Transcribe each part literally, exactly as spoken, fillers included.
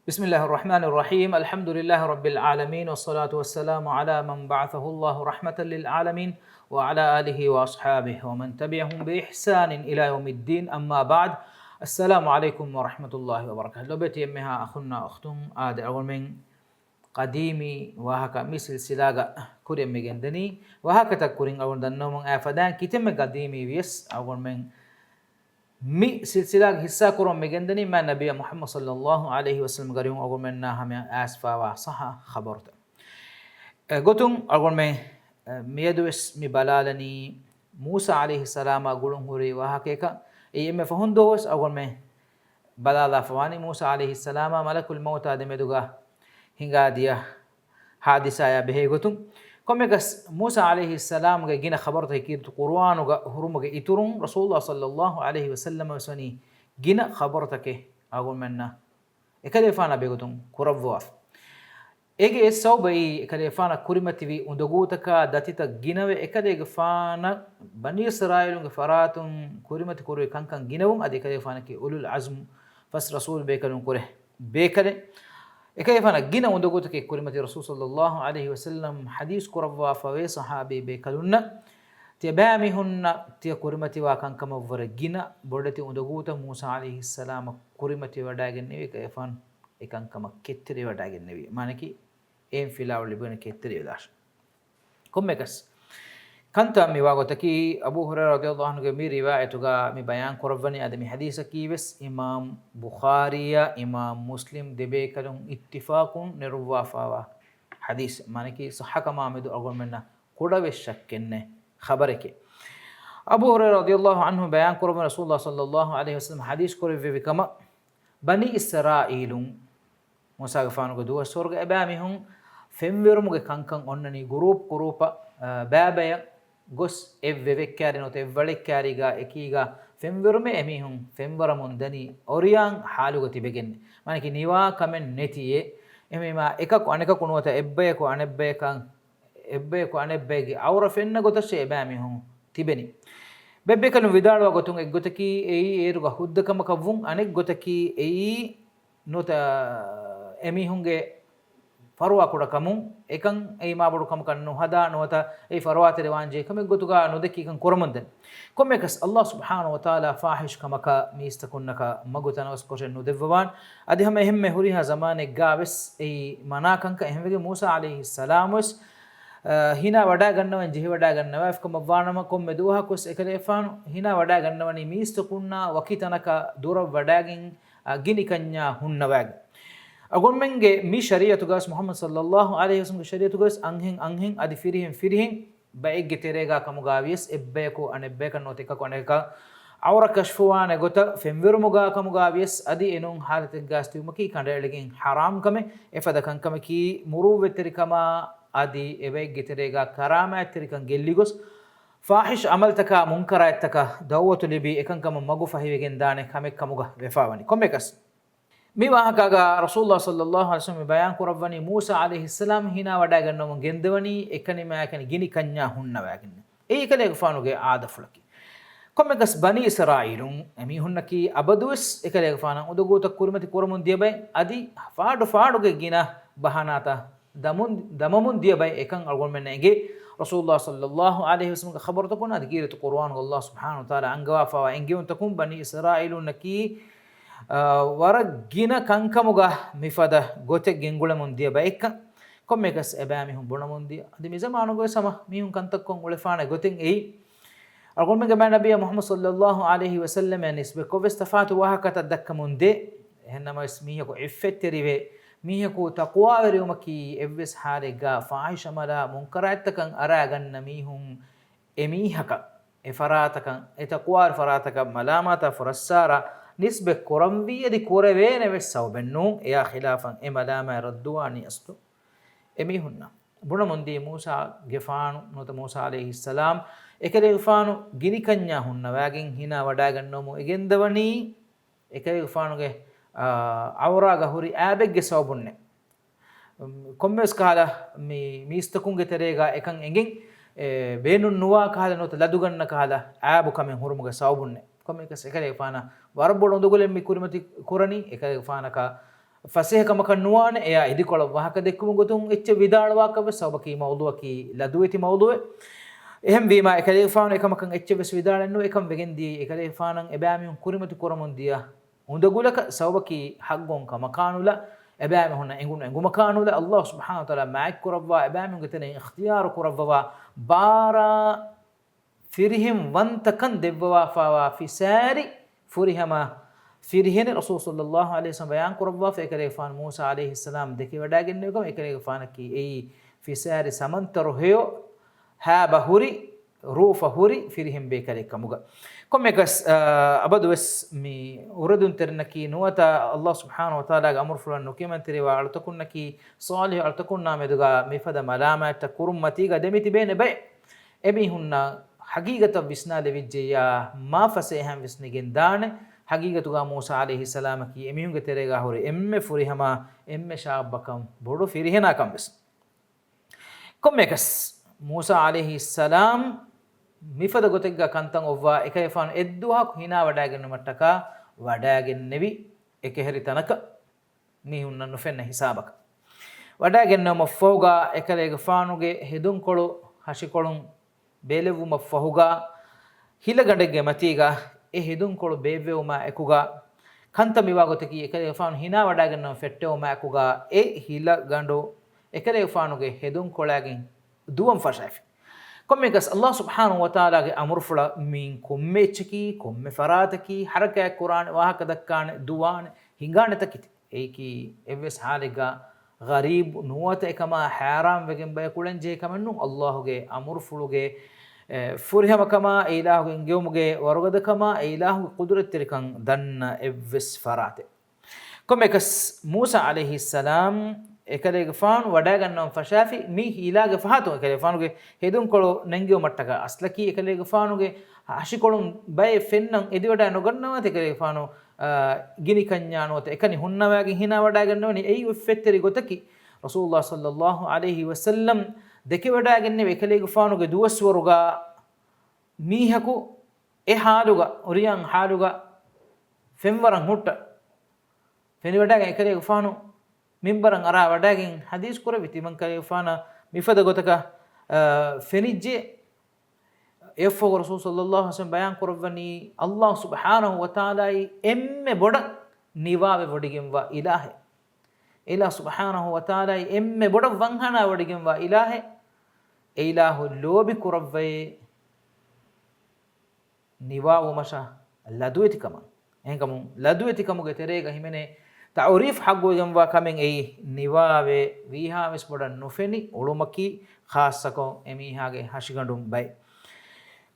بسم الله الرحمن الرحيم. الحمد لله رب العالمين، والصلاة والسلام على من بعثه الله رحمة للعالمين، وعلى آله وأصحابه ومن تبعهم بإحسان إلى يوم الدين. أما بعد. السلام عليكم ورحمة الله وبركاته. ލޮބުވެތި އެންމެހާ އަޚުންނާ އުޚްތުން، އާދެ، އަޅުގަނޑުމެން ޤަދީމީ ވާހަކަ މި ސިލްސިލާގަ ކުރިއަށް މި ގެންދަނީ. ވާހަކަތައް ކުރިން އަޅުގަނޑު ދަންނަވަމުން އައި ފަދައިން ކިތަންމެ ޤަދީމީ ވިޔަސް އަޅުގަނޑުމެން މި ސިލްސިލާގެ ހިއްސާ ކުރަމުން މި ގެންދަނީ މާތް ނަބިއްޔާ މުޙައްމަދު ޞައްލައްލާހު ޢަލައިހި ވަސައްލަމަ ގެ ރިވާޔަތުން އަޅުގަނޑުމެންނާ ހަމަޔަށް އައިސްފާވާ ޞައްޙަ ޚަބަރުތައް. އެގޮތުން އަޅުގަނޑުމެން، އެ، މިއަދުވެސް މި ބަލާލަނީ މޫސާ ޢަލައިހިއްސަލާމާ ގުޅުން ހުރި ވާހަކަޔަކަށް. އެއީ އެންމެ ފަހުން ދުވަހުވެސް އަޅުގަނޑުމެން ބަލާލާފަވާނީ މޫސާ ޢަލައިހިއްސަލާމާ މަލަކުލް މައުތާ ދެމެދުގަ ހިނގާދިޔަ ޙާދިސާޔާ ބެހޭ ގޮތުން. ކޮންމެއަކަސް މޫސާ ޢަލައިހިއްސަލާމްގެ ގިނަ ޚަބަރުތަކެއް ކީރިތި ޤުރުއާނުގަ ހުރުމުގެ އިތުރުން ރަސޫލުﷲ ޞައްލައްލާހު ޢަލައިހި ވަސައްލަމަ ވެސް ވަނީ ގިނަ ޚަބަރުތަކެއް އަޅުގަނޑުމެންނަށް އެކަލޭގެފާނާ ބެހޭގޮތުން ކުރައްވާފަ. އޭގެ އެއް ސަބަބަށް އެކަލޭގެފާނަށް ކުރިމަތިވި އުނދަގޫތަކާ ދަތިތައް ގިނަވެ، އެކަލޭގެފާނަށް ބަނީ އިސްރާއީލުންގެ ފަރާތުން ކުރިމަތި ކުރެވި ކަންކަން ގިނަވުން. އަދި އެކަލޭގެފާނަކީ އުލުލް ޢަޒްމް ފަސް ރަސޫލް ބޭކަލުން ކުރެ ބޭކަލެއް. އެކަލޭގެފާނަށް ގިނަ އުނދަގޫތަކެއް ކުރިމަތި ރަސޫލު ޞައްލައްލާހު ޢަލައިހި ވަސައްލަމް ޙަދީޘް ކުރައްވާފަވޭ ޞަޙާބީ ބޭކަލުންނަށް. ތިޔަބައިމީހުންނަށް ތިޔަ ކުރިމަތިވާ ކަންކަމަށްވުރެ ގިނަ ބޮޑެތި އުނދަގޫތައް މޫސާ ޢަލައިހިއްސަލާމަށް ކުރިމަތިވެވަޑައިގެންނެވި އެކަލޭގެފާނު އެކަންކަމަށް ކެތްތެރިވެވަޑައިގެންނެވި. މާނައަކީ އެއިން ފިލާވަޅު ލިބިގެން ކެތްތެރިވެދާށި. ކޮންމެއަކަސް ކަންތައް މިވާގޮތަކީ އަބޫ ހުރައިރާ ރަޟިޔައްލާހު ޢަންހުގެ މި ރިވާޔަތުގަ މި ބަޔާން ކުރައްވަނީ. އަދި މި ޙަދީޘަކީ ވެސް އިމާމް ބުޚާރީއާ އިމާމް މުސްލިމް ދެބޭކަލުން އިއްތިފާޤުން ނެރުއްވާފާވާ ޙަދީޘެއް. މާނައަކީ ޞައްޙަކަމާ މެދު އަޅުގަނޑުމެންނަށް ކުޑަވެސް ޝައްކެއްނެތް ޚަބަރެކޭ. އަބޫ ހުރައިރާ ރަޟިޔައްލާހު ޢަންހު ބަޔާން ކުރައްވަނީ ރަސޫލުﷲ ޞައްލައްލާހު ޢަލައިހި ވަސައްލަމް ޙަދީޘް ކުރެއްވެވި ކަމަށް، ބަނީ އިސްރާއީލުން މޫސާގެފާނުގެ ދުވަސްވަރުގެ އެބައިމީހުން ފެންވެރުމުގެ ކަންކަން އޮންނަނީ ގުރޫޕް ގުރޫޕަށް، އާ، ބައިބަޔަށް ގޮސް އެއްވެވެއްކާރި ނުވަތަ އެއްވަޅެއްކާރީގަ އެކީގަ ފެންވެރުމެއް އެމީހުން ފެންވަރަމުން ދަނީ އޮރިޔާން ޙާލުގަ ތިބެގެން. މާނައަކީ ނިވާ ކަމެއް ނެތިއޭ. އެހެންވީމާ އެކަކު އަނެކަކު ނުވަތަ އެއްބަޔަކު އަނެއްބަޔަކަށް، އެއްބަޔަކު އަނެއްބަޔެއްގެ ޢައުރަ ފެންނަ ގޮތަށޭ އެބައިމީހުން ތިބެނީ. ބޭބޭކަލުން ވިދާޅުވާ ގޮތުން އެއްގޮތަކީ އެއީ އޭރުގަ ހުއްދަ ކަމަކަށްވުން، އަނެއްގޮތަކީ އެއީ ނުވަތަ އެމީހުންގެ ފަރުވާ ކުޑަކަމުން، އެކަން އެއީ މާބޮޑު ކަމަކަށް ނުހަދާ ނުވަތަ އެއީ ފަރުވާތެރިވާންޖެހޭ ކަމެއް ގޮތުގަ ނުދެކި އެކަން ކުރަމުންދަނީ. ކޮންމެއަކަސް ﷲ ސުބްޙާނަހޫ ވަތަޢާލާ ފާޙިޝް ކަމަކަށް މީސްތަކުންނަކަށް މަގު ތަނަވަސްކޮށެއް ނުދެއްވަވާނެ. އަދި ހަމަ އެހެންމެ ހުރިހާ ޒަމާނެއްގަ ވެސް އެއީ މަނާ ކަންކަން. އެހެންވެގެން މޫސާ ޢަލައިހިއްސަލާމް ވެސް، އަ، ހިނާ ވަޑައިގަންނަވަން ޖެހިވަޑައިގަންނަވާފިކަމަށްވާނަމަ، ކޮންމެ ދުވަހަކުވެސް އެކަލޭގެފާނު ހިނާ ވަޑައިގަންނަވަނީ މީސްތަކުންނާ ވަކި ތަނަކަށް ދުރަށް ވަޑައިގެން، އަ، ގިނި ކަންޏާ ހުންނަވައިގެން. އަޅުގަނޑުމެންގެ މި ޝަރީޢަތުގަވެސް، މުޙައްމަދު ޞައްލައްލާހު ޢަލައިހި ވަސައްލަމްގެ ޝަރީޢަތުގަވެސް އަންހެން އަންހެން އަދި ފިރިހެން ފިރިހެން ބައެއްގެ ތެރޭގަ ކަމުގަ ވިޔަސް އެއްބަޔަކު އަނެއްބަޔަކަށް ނުވަތަ އެކަކު އަނެކަކަށް ޢައުރަ ކަޝްފުވާނެ ގޮތަށް ފެންވެރުމުގަ ކަމުގަ ވިޔަސް އަދި އެނޫން ޙާލަތެއްގަ ތިބުމަކީ ކަނޑައެޅިގެން ޙަރާމް ކަމެއް. އެފަދަ ކަންކަމަކީ މުރުއްވަތްތެރިކަމާ އަދި އެބައެއްގެ ތެރޭގަ ކަރާމާތްތެރިކަން ގެއްލިގޮސް، ފާޙިޝް ޢަމަލުތަކާ މުންކަރާތްތަކަށް ދަޢުވަތު ލިބި އެކަންކަމަށް މަގު ފަހިވެގެންދާނެ ކަމެއް ކަމުގަ ވެފަވަނީ. ކޮންމެއަކަސް މި ވާހަކާގަ ރަސޫލުﷲ ޞައްލައްލާހު ޢަލައިހި ވަސައްލަމް ބަޔާން ކުރައްވަނީ މޫސާ ޢަލައިހިއްސަލާމް ހިނާ ވަޑައިގަންނަވަމުން ގެންދަވަނީ އެކަނި މާކަނި ގިނި ކަންޏާ ހުންނަވައިގެން. އެއީ އެކަލޭގެފާނުގެ އާދަފުޅަކީ. ކޮންމެއަކަސް ބަނީ އިސްރާއީލުން އެމީހުންނަކީ އަބަދުވެސް އެކަލޭގެފާނަށް އުނދަގޫތައް ކުރިމަތި ކުރަމުން ދިޔަ ބައެއް، އަދި ފާޑު ފާޑުގެ ގިނަ ބަހާނާތައް ދަމުން، ދަމަމުން ދިޔަ ބައެއް. އެކަން އަޅުގަނޑުމެންނަށް އެނގޭ. ރަސޫލުﷲ ޞައްލައްލާހު ޢަލައިހި ވަސައްލަމްގެ ޚަބަރުތަކުން އަދި ކީރިތި ޤުރުއާނުގަ ﷲ ސުބްޙާނަހޫ ވަތަޢާލާ އަންގަވާފައިވާ އެންގެވުންތަކުން ބަނީ އިސްރާއީލުންނަކީ، އާ، ވަރަށް ގިނަ ކަންކަމުގަ މިފަދަ ގޮތެއް ގެންގުޅެމުން ދިޔަ ބައެއްކަން. ކޮންމެއަކަސް އެބައިމީހުން ބުނަމުން ދިޔަ. އަދި މިޒަމާނުގަވެސް ހަމަ މީހުން ކަންތައްކޮށް އުޅެފާނެ ގޮތެއް އެއީ. އަޅުގަނޑުމެންގެ މާތް ނަބިއްޔާ މުޙައްމަދު ޞައްލައްލާހު ޢަލައިހި ވަސައްލަމަށް ނިސްބަތްކޮށްވެސް ތަފާތު ވާހަކަތައް ދައްކަމުންދޭ. އެހެންނަމަވެސް މީހަކު ޢިއްފަތްތެރިވެ، މީހަކު ތަޤްވާވެރިވުމަކީ އެއްވެސް ޙާލެއްގަ ފާޙިޝް ޢަމަލާ މުންކަރާތްތަކަށް އަރާގަންނަ މީހުން އެމީހަކަށް، އެ ފަރާތަކަށް، އެ ތަޤްވާވެރި ފަރާތަކަށް މަލާމާތާ ފުރައްސާރަ ނިސްބަތް ކުރަންވީ އަދި ކުރެވޭނެ ވެސް ސަބަބެއް ނޫން. އެޔާ ޚިލާފަށް އެ މަލާމާތް ރައްދުވާނީ އަސްލު އެމީހުންނަށް. ބުނަމުންދީ މޫސާގެފާނު ނުވަތަ މޫސާ ޢަލައިހިއްސަލާމް އެކަލޭގެފާނު ގިނިކަންޏާ ހުންނަވައިގެން ހިނާ ވަޑައިގަންނަވަމުން އެ ގެންދަވަނީ އެކަލޭގެފާނުގެ، އާ، ޢައުރާގަ ހުރި އައިބެއްގެ ސަބަބުންނޭ. ކޮންމެވެސް ކަހަލަ މި މީސްތަކުންގެ ތެރޭގަ އެކަން އެނގެން، އެ، ބޭނުން ނުވާ ކަހަލަ ނުވަތަ ލަދުގަންނަ ކަހަލަ އައިބު ކަމެއް ހުރުމުގެ ސަބަބުންނޭ. ކޮންމެއަކަސް އެކަލޭގެފާނަށް ވަރަށް ބޮޑު އުނދަގުލެއް މި ކުރިމަތި ކުރަނީ. އެކަލޭގެފާނަކަށް ފަސޭހަ ކަމަކަށް ނުވާނެ، އެއާ އިދިކޮޅަށް ވާހަކަ ދެއްކުމުގެ ގޮތުން އެއްޗެއް ވިދާޅުވާކަށް ވެސް ސަބަބަކީ މައުޟޫއަކީ ލަދުވެތި މައުޟޫއެއް. އެހެންވީމާ އެކަލޭގެފާނު އެކަމަކަށް އެއްޗެއް ވެސް ވިދާޅެއް ނުވެ އެކަން ވެގެންދިޔައީ އެކަލޭގެފާނަށް އެބައިމީހުން ކުރިމަތި ކުރަމުން ދިޔަ އުނދަގުލަކަށް. ސަބަބަކީ ޙައްޤުން ކަމަކާނުލާ، އެބައިމީހުންނަށް އެނގުނު އެނގުމަކާނުލާ، ﷲ ސުބްޙާނަހޫ ވަތަޢާލާ މާތްކުރައްވާ އެބައިމީހުންގެ ތެރެއިން އިޚްތިޔާރު ކުރައްވަވާ ބާރާ ފިރިހެން ވަންތަކަން ދެއްވަވާފައިވާ ފިސާރި ފުރިހަމަ ފިރިހެނެއް ރަސޫލު ޞައްލައްލާހު ޢަލައިހި ވަސައްލަމަ ބަޔާން ކުރައްވާފަ، އެކަލޭގެފާނު މޫސާ ޢަލައިހިއްސަލާމް ދެކެވަޑައިގެންނެވި ކަމަށް. އެކަލޭގެފާނަކީ އެއީ ފިސާރި ސަމަންތަރު ހެޔޮ، ހާބަ ހުރި، ރޫފަ ހުރި ފިރިހެން ބޭކަލެއް ކަމުގަ. ކޮންމެއަކަސް، އަ، އަބަދުވެސް މި އުރެދުންތެރިންނަކީ ނުވަތަ ﷲ ސުބްޙާނަހޫ ވަތަޢާލާގެ އަމުރުފުޅަށް ނުކިޔަމަންތެރިވާ އަޅުތަކުންނަކީ، ޞާލިޙު އަޅުތަކުންނާ މެދުގަ މިފަދަ މަލާމާތްތައް ކުރުން މަތީގަ ދެމިތިބޭނެ ބައެއް. އެމީހުންނަށް ޙަޤީޤަތަށް ވިސްނާލެވިއްޖެއްޔާ، މާ ފަސޭހައިން ވިސްނިގެން ދާނެ. ޙަޤީޤަތުގަ މޫސާ ޢަލައިހިއްސަލާމަކީ އެމީހުންގެ ތެރޭގަ ހުރި އެންމެ ފުރިހަމަ، އެންމެ ޝާއްބަކަން ބޮޑު ފިރިހެނާކަން ވެސް. ކޮންމެއަކަސް، މޫސާ ޢަލައިހިއްސަލާމް މިފަދަ ގޮތެއްގަ ކަންތައް އޮއްވާ އެކަލޭގެފާނު އެއްދުވަހަކު ހިނާވަޑައިގެންނުމަށްޓަކާ ވަޑައިގެންނެވި އެކަހެރި ތަނަކަށް. މީހުންނަށް ނުފެންނަ ހިސާބަކަށް. ވަޑައިގެންނެވުމަށްފަހުގަ އެކަލޭގެފާނުގެ ހެދުންކޮޅު ހަށިކޮޅުން ބޭލެއްވުމަށްފަހުގަ، ހިލަގަނޑެއްގެ މަތީގަ އެ ހެދުންކޮޅު ބޭއްވެވުމާ އެކުގަ، ކަންތައް މިވާ ގޮތަކީ އެކަލޭގެފާނު ހިނާވަޑައިގެންނެވުން ފެއްޓެވުމާ އެކުގަ، އެ ހިލަގަނޑު އެކަލޭގެފާނުގެ ހެދުންކޮޅާގެން ދުވަން ފަށައިފި. ކޮންމެއަކަސް ﷲ ސުބްޙާނަހޫ ވަތަޢާލާގެ އަމުރުފުޅަށް މިއިން ކޮންމެ އެއްޗަކީ، ކޮންމެ ފަރާތަކީ، ޙަރަކާތް ކުރާނެ، ވާހަކަ ދައްކާނެ، ދުވާނެ، ހިނގާނެ ތަކެތި. އެއީކީ އެއްވެސް ޙާލެއްގަ ޣަރީބު ނުވަތަ އެކަމާ ޙައިރާން ވެގެން ބަޔަކު އުޅެންޖެހޭ ކަމެއް ނޫން. ﷲ ގެ އަމުރުފުޅުގެ، އެ، ފުރިހަމަކަމާ، އެ އިލާހުގެ އިނގޭވުމުގެ ވަރުގަދަކަމާ، އެ އިލާހުގެ ޤުދުރަތްތެރިކަން ދަންނަ އެއްވެސް ފަރާތެއް. ކޮންމެއަކަސް މޫސާ ޢަލައިހިއްސަލާމް އެކަލޭގެފާނު ވަޑައިގަންނަވަން ފަށާފި މި ހިލާގެ ފަހަތުން އެކަލޭގެފާނުގެ ހެދުންކޮޅު ނެންގެވުމަށްޓަކާ އަސްލަކީ އެކަލޭގެފާނުގެ ހަށިކޮޅުން ބައެއް ފެންނަން އެދިވަޑައި ނުގަންނަވާތި އެކަލޭގެފާނު، އާ، ގިނިކަންޏާ ނުވަތަ އެކަނި ހުންނަވައިގެން ހިނާވަޑައިގަންނަވަނީ. އެއީ އުފެއްތެރި ގޮތަކީ. ރަސޫލުﷲ ޞައްލައްލާހު ޢަލައިހި ވަސައްލަމް ދެކެވަޑައިގެންނެވި އެކަލޭގެފާނުގެ ދުވަސްވަރުގަ މީހަކު އެ ޙާލުގަ، އުރިޔާން ޙާލުގަ ފެންވަރަން ހުއްޓަ ފެނިވަޑައިގެން އެކަލޭގެފާނު މިންބަރަށް އަރާ ވަޑައިގެން ޙަދީޘް ކުރެއްވި ތިމަންކަލޭގެފާނަށް މިފަދަ ގޮތަކަށް، އާ، ފެނިއްޖެ. އެއަށްފަހު ރަސޫލު ޞައްލައްލާހު ޢަލައިހި ވަސައްލަމް ބަޔާން ކުރައްވަނީ، ﷲ ސުބްޙާނަހޫ ވަތަޢާލާއީ އެންމެ ބޮޑަށް ނިވާވެ ވޮޑިގެންވާ އިލާހެއް. އެ އިލާހު ސުބްޙާނަހޫ ވަތަޢާލާއީ އެންމެ ބޮޑަށް ވަންހަނާ ވޮޑިގެންވާ އިލާހެއް. އެ އިލާހު ލޯބި ކުރައްވައޭ ނިވާވުމަށާ ލަދުވެތިކަމަށް. އެހެންކަމުން ލަދުވެތިކަމުގެ ތެރޭގަ ހިމެނޭ ތަޢުރީފް ޙައްޤުވެގެންވާ ކަމެއް އެއީ ނިވާވެ ވީހާވެސް ބޮޑަށް ނުފެނި އުޅުމަކީ، ޚާއްޞަކޮށް އެމީހާގެ ހަށިގަނޑުން ބައެއް.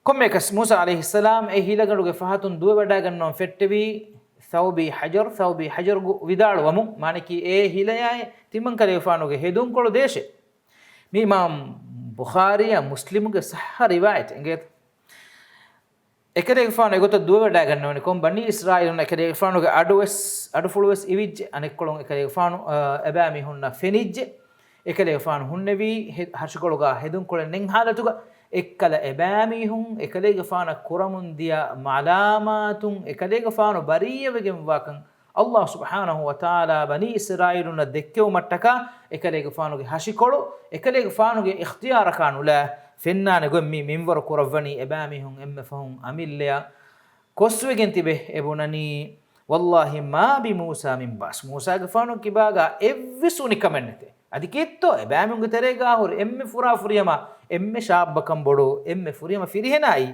ކޮންމެއަކަސް މޫސާ ޢަލައިހިއްސަލާމް އެ ހިލަގަނޑުގެ ފަހަތުން ދުވެވަޑައިގަންނަވަން ފެއްޓެވީ، ޘައުބީ ޙަޖަރު، ޘައުބީ ޙަޖަރު ވިދާޅުވަމުން، މާނައަކީ އެ ހިލަޔާއި ތިމަންކަލޭގެފާނުގެ ހެދުންކޮޅު ދޭށޭ. މި އިމާމް ބުޚާރީއާ މުސްލިމުގެ ޞައްޙަ ރިވާޔަތެއް އިނގޭތަ؟ އެކަލޭގެފާނު އެގޮތަށް ދުވެވަޑައިގަންނަވަނީ ކޮން؟ ބަނީ އިސްރާއީލުން އެކަލޭގެފާނުގެ އަޑުވެސް، އަޑުފުޅުވެސް އިވިއްޖެ. އަނެއްކޮޅުން އެކަލޭގެފާނު، އާ، އެބައިމީހުންނަށް ފެނިއްޖެ. އެކަލޭގެފާނު ހުންނެވީ ހެ-، ހަށިކޮޅުގަ ހެދުންކޮޅެއް ނެތް ޙާލަތުގަ. އެއްކަލަ އެބައިމީހުން އެކަލޭގެފާނަށް ކުރަމުންދިޔަ މަލާމާތުން އެކަލޭގެފާނު ބަރީއަވެގެންވާކަން ﷲ ސުބްޙާނަހޫ ވަތަޢާލާ ބަނީ އިސްރާއީލުންނަށް ދެއްކެވުމަށްޓަކާ، އެކަލޭގެފާނުގެ ހަށިކޮޅު އެކަލޭގެފާނުގެ އިޚްތިޔާރަކާ ނުލާ ފެންނާނެ ގޮތް މި މިންވަރު ކުރައްވަނީ. އެބައިމީހުން އެންމެ ފަހުން އަމިއްލަޔަށް ކޮސްވެގެން ތިބެ އެބުނަނީ، "ވައްލާހި މާ ބިމޫސާ މިން ބާސް." މޫސާގެފާނު ކިބާގަ އެއްވެސް އުނިކަމެއް ނެތޭ. އަދި ކީއްތޯ އެބައިމީހުންގެ ތެރޭގަ ހުރި އެންމެ ފުރާ ފުރިހަމަ، އެންމެ ޝާއްބަކަން ބޮޑު، އެންމެ ފުރިހަމަ ފިރިހެނާއީ.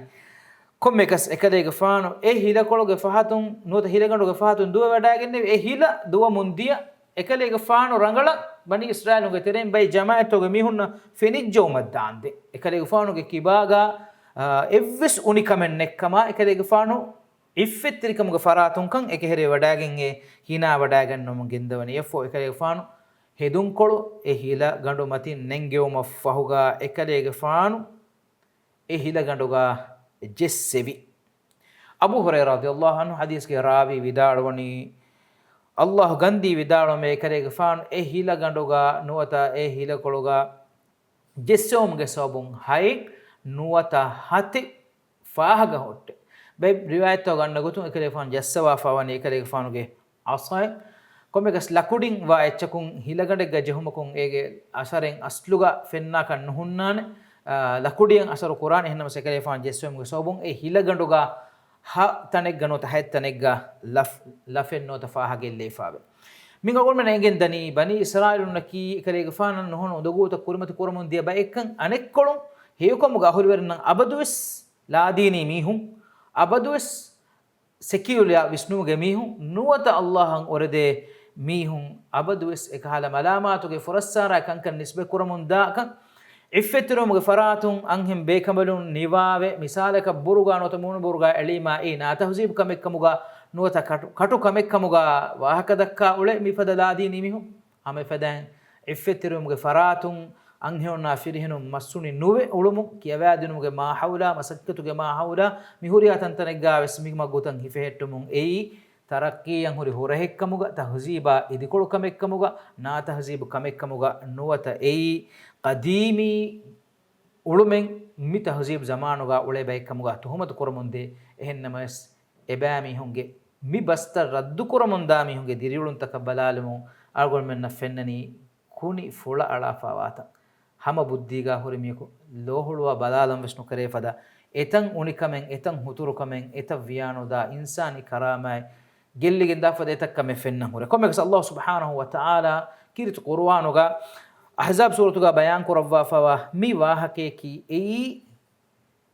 ކޮންމެއަކަސް އެކަލޭގެފާނު އެ ހިލަކޮޅުގެ ފަހަތުން ނުވަތަ ހިލަގަނޑުގެ ފަހަތުން ދުވެވަޑައިގެންނެވި. އެ ހިލަ ދުވަމުން ދިޔަ އެކަލޭގެފާނު ރަނގަޅަށް ބަނީ އިސްރާއީލުންގެ ތެރެއިން ބައި ޖަމާޢަތްތަކުގެ މީހުންނަށް ފެނިއްޖައުމަށް ދާންދެން. އެކަލޭގެފާނުގެ ކިބާގަ، އާ، އެއްވެސް އުނިކަމެއް ނެތްކަމާ، އެކަލޭގެފާނު އިއްފަތްތެރިކަމުގެ ފަރާތުންކަން އެކަހެރި ވަޑައިގެން އެ ހިނާވަޑައިގަންނަވަމުން ގެންދަވަނީ. އެއަށްފަހު އެކަލޭގެފާނު ހެދުންކޮޅު އެ ހިލަގަނޑު މަތިން ނެންގެވުމަށްފަހުގަ އެކަލޭގެފާނު އެ ހިލަގަނޑުގަ ޖެއްސެވި. އަބޫ ހުރައިރާ ރަޟިޔަﷲ ޢަންހު ޙަދީޘްގެ ރާވީ ވިދާޅުވަނީ، ﷲ ގަންދީ ވިދާޅުވަމޭ، އެކަލޭގެފާނު އެ ހިލަގަނޑުގަ ނުވަތަ އެ ހިލަކޮޅުގަ ޖެއްސެވުމުގެ ސަބަބުން ހައެއް ނުވަތަ ހަތެއް ފާހަގަ ހުއްޓެ. ބައެއް ރިވާޔަތްތައް ގަންނަ ގޮތުން އެކަލޭގެފާނު ޖައްސަވާފަވަނީ އެކަލޭގެފާނުގެ ޢަޞާއެއް. ކޮންމެއަކަސް ލަކުޑިން ވާ އެއްޗަކުން ހިލަގަނޑެއްގަ ޖެހުމަކުން އޭގެ އަސަރެއް އަސްލުގަ ފެންނާކަށް ނުހުންނާނެ. އާ، ލަކުޑިއަށް އަސަރު ކުރާނެ. އެހެންނަމަވެސް އެކަލޭގެފާނު ޖެއްސުމުގެ ސަބަބުން އެ ހިލަގަނޑުގަ ހަ ތަނެއްގަ ނުވަތަ ހަތް ތަނެއްގަ ލަފް، ލަފެއް ނުވަތަ ފާހަގަ އެއްލެވިފައިވޭ. މި އަޅުގަނޑުމެން އެނގެން ދަނީ ބަނީ އިސްރާއީލުންނަކީ އެކަލޭގެފާނަށް ނުހަނު އުނދަގޫތައް ކުރިމަތި ކުރަމުން ދިޔަ ބައެއްކަން. އަނެއްކޮޅުން ހެޔޮކަމުގެ އަހުލުވެރިންނަށް އަބަދުވެސް ލާދީނީ މީހުން، އަބަދުވެސް ސެކިއުލާ ވިސްނުމުގެ މީހުން ނުވަތަ އައްލާހަށް އޮރެދޭ މީހުން އަބަދުވެސް އެކަހަލަ މަލާމާތުގެ ފުރައްސާރާ ކަންކަން ނިސްބަތް ކުރަމުން ދާކަން. އިއްފަތްތެރިވުމުގެ ފަރާތުން އަންހެން ބޭކަނބަލުން ނިވާވެ، މިސާލަކަށް ބުރުގާ ނުވަތަ މޫނު ބުރުގާ އެޅީމާ އެއީ ނާތަހުޒީބު ކަމެއްކަމުގަ ނުވަތަ ކަޓު، ކަޓު ކަމެއްކަމުގަ ވާހަކަ ދައްކާ އުޅޭ މިފަދަ ލާދީނީ މީހުން. ހަމައެފަދައިން އިއްފަތްތެރިވުމުގެ ފަރާތުން އަންހެނުންނާ ފިރިހެނުން މައްސުނި ނުވެ އުޅުމުން، ކިޔަވާދިނުމުގެ މާހައުލާ، މަސައްކަތުގެ މާހައުލާ، މިހުރިހާ ތަންތަނެއްގާވެސް މި މަގުތައް ހިފެހެއްޓުމުން އެއީ، ތަރައްޤީއަށް ހުރި ހުރަހެއްކަމުގަ، ތަހުޒީބާ އިދިކޮޅު ކަމެއްކަމުގަ، ނާތަހުޒީބު ކަމެއްކަމުގަ ނުވަތަ އެއީ، ޤަދީމީ އުޅުމެއް މި ތަހުޒީބު ޒަމާނުގަ އުޅޭ ބައެއްކަމުގަ ތުހުމަތު ކުރަމުންދޭ. އެހެންނަމަވެސް، އެބައިމީހުންގެ މި ބަސްތައް ރައްދުކުރަމުންދާ މީހުންގެ ދިރިއުޅުންތަކަށް ބަލާލުމުން އަޅުގަނޑުމެންނަށް ފެންނަނީ ކުނި ފުޅަ އަޅާފަވާތަން. ހަމަ ބުއްދީގާ ހުރި މީހަކު ލޯހުޅުވާ ބަލާލަން ވެސް ނުކެރޭ ފަދަ، އެތަން އުނިކަމެއް، އެތަން ހުތުރުކަމެއް، އެތައް ވިޔާނުދާ އިންސާނީ ކަރާމާތް ގެއްލިގެން ދާ ފަދަ އެތައް ކަމެއް ފެންނަން ހުރޭ. ކޮންމެއަކަސް އައްލާހު ސުބްޙާނަހު ވަ ތަޢާލާ ކީރިތި ޤުރުއާނުގަ އަޙްޒާބް ސޫރަތުގަ ބަޔާން ކުރައްވާފަވާ މި ވާހަކަޔަކީ އެއީ،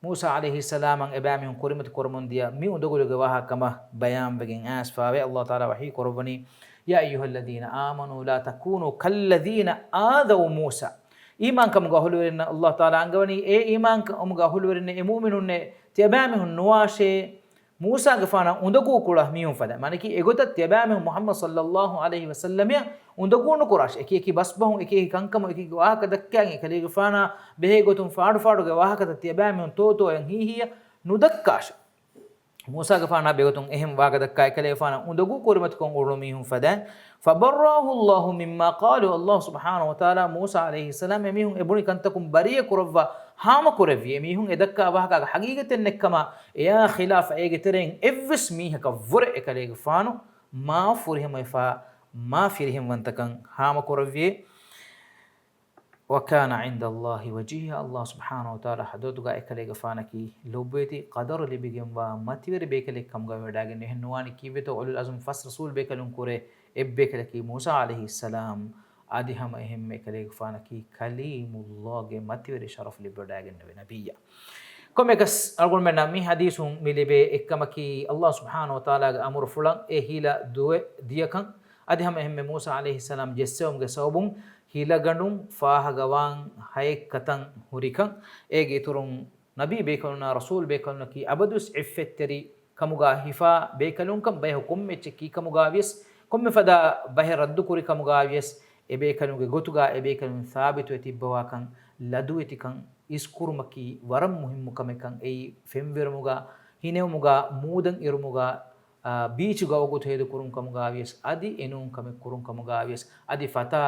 މޫސާ ޢަލައިހިއްސަލާމަށް އެބައިމީހުން ކުރިމަތި ކުރަމުން ދިޔަ މި އުނދަގުލުގެ ވާހަކަ ކަމަށް ބަޔާންވެގެން އައިސްފަވޭ. އައްލާހު ތަޢާލާ ވަޙީ ކުރައްވަނީ، يا أيها الذين آمنوا لا تكونوا كالذين آذوا موسى. އީމާންކަމުގެ އަހުލުވެރިންނަށް އައްލާހު ތަޢާލާ އަންގަވަނީ، އޭ އީމާންކަމުގެ އަހުލުވެރިންނޭ، އޭ މުއުމިނުންނޭ، ތިޔަބައިމީހުން ނުވާށޭ، މޫސާގެފާނަށް އުނދަގޫ ކުޅަ މީހުން ފަދަ. މާނައަކީ އެގޮތަށް ތިޔަބައިމީހުން މުޙައްމަދު ޞައްލައްލާހު ޢަލައިހި ވަސައްލަމަށް އުނދަގޫ ނުކުރާށޭ. އެކި އެކި ބަސްބަހުން، އެކި އެކި ކަންކަމުން، އެކި އެކި ވާހަކަ ދައްކައިގެން އެކަލޭގެފާނާ ބެހޭ ގޮތުން ފާޑު ފާޑުގެ ވާހަކަތައް ތިޔަބައިމީހުން ތޯ ތޯއަށް ހީ ހީއަށް ނުދައްކާށޭ. މޫސާގެފާނާ ބެހޭ ގޮތުން އެހެން ވާހަކަ ދައްކާ އެކަލޭގެފާނަށް އުނދަގޫ ކުރިމަތިކޮށް އުޅުނު މީހުން ފަދައިން، فبرأه الله مما قالوا. އައްލާހު ސުބްޙާނަހު ވަ ތަޢާލާ މޫސާ ޢަލައިހިއްސަލާމް އެމީހުން އެބުނި ކަންތަކުން ބަރީއަ ކުރައްވާ ހާމަ ކުރެއްވި. އެމީހުން އެ ދައްކާ ވާހަކަގެ ޙަޤީޤަތެއް ނެތްކަމަށް އެއާ ޚިލާފަށް އޭގެ ތެރެއިން އެއްވެސް މީހަކަށް ވުރެ އެކަލޭގެފާނު މާ ފުރިހަމަވެފާ، މާ ފިރިހެންވަންތަކަން ހާމަ ކުރެއްވި. وكان عند الله وجيها. އައްލާހު ސުބްޙާނަހު ވަ ތަޢާލާ ޙަޟްރަތުގަ އެކަލޭގެފާނަކީ ލޮބުވެތި ޤަދަރު ލިބިގެންވާ މަތިވެރި ބޭކަލެއް ކަމުގަ ވެވަޑައިގެން. އެހެން ނުވާނީ ކީއްވެތޯ؟ އުލުލް އަޒުމް ފަސް ރަސޫލް ބޭކަލުން ކުރެ އެއްބޭކަލަކީ މޫސާ ޢަލައިހިއްސަލާމް. އަދި ހަމަ އެހެންމެ އެކަލޭގެފާނަކީ ކަލީމުއްލާހްގެ މަތިވެރި ޝަރަފް ލިބިވަޑައިގެންނެވި ނަބިއްޔާ. ކޮންމެއަކަސް އަޅުގަނޑުމެންނަށް މި ޙަދީޘުން މި ލިބޭ އެއްކަމަކީ، އައްލާހު ސުބްޙާނަހު ވަ ތަޢާލާގެ އަމުރުފުޅަށް އެ ހިލަ ދުވެ ދިޔަކަން، އަދި ހަމަ އެހެންމެ މޫސާ ޢަލައިހިއްސަލާމް ޖެއްސެވުމުގެ ސަބަބުން ހިލަގަނޑުން ފާހަގަވާން ހައެއްކަތަން ހުރިކަން، އޭގެ އިތުރުން ނަބީ ބޭކަލުންނާ ރަސޫލް ބޭކަލުންނަކީ އަބަދުވެސް ޢިއްފަތްތެރި ކަމުގާ ހިފާ ބޭކަލުންކަން، ބަޔަކު ކޮންމެ އެއްޗެއް ކީކަމުގާވިޔަސް، ކޮންމެ ފަދަ ބަހެއް ރައްދު ކުރި ކަމުގާވިޔަސް، އެ ބޭކަލުންގެ ގޮތުގާ އެ ބޭކަލުން ސާބިތުވެ ތިއްބަވާކަން، ލަދުވެތިކަން އިސްކުރުމަކީ ވަރަށް މުހިއްމު ކަމެއްކަން. އެއީ ފެންވެރުމުގާ، ހިނެވުމުގާ، މޫދަން އެރުމުގާ، އާ، ބީޗުގަ ވަގުތު ހޭދަކުރުން ކަމުގާވިޔަސް، އަދި އެނޫން ކަމެއް ކުރުން ކަމުގާވިޔަސް، އަދި ފަތާ،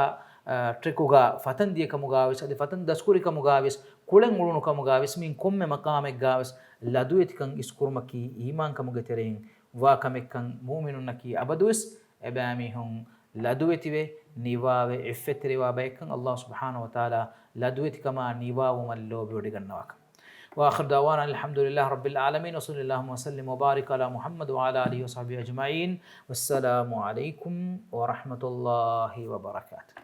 އާ، ޓްރެކުގަ ފަތަން ދިޔަ ކަމުގާވިޔަސް، އަދި ފަތަން ދަސްކުރި ކަމުގާވިޔަސް، ކުޅެން އުޅުނު ކަމުގާވިޔަސް، މިއިން ކޮންމެ މަޤާމެއްގާވެސް ލަދުވެތިކަން އިސްކުރުމަކީ އީމާންކަމުގެ ތެރެއިން ވާ ކަމެއްކަން، މުއުމިނުންނަކީ އަބަދުވެސް އެބައިމީހުން ލަދުވެތިވެ، ނިވާވެ، ޢިއްފަތްތެރިވާ ބައެއްކަން އައްލާހު ސުބްޙާނަހު ވަ ތަޢާލާ ލަދުވެތިކަމާ ނިވާވުމަށް ލޯބިވޮޑިގަންނަވާކަން. وآخر دعوانا أن الحمد لله رب العالمين، وصلى اللهم وسلم وبارك على محمد وعلى آله وصحبه أجمعين. والسلام عليكم ورحمة الله وبركاته.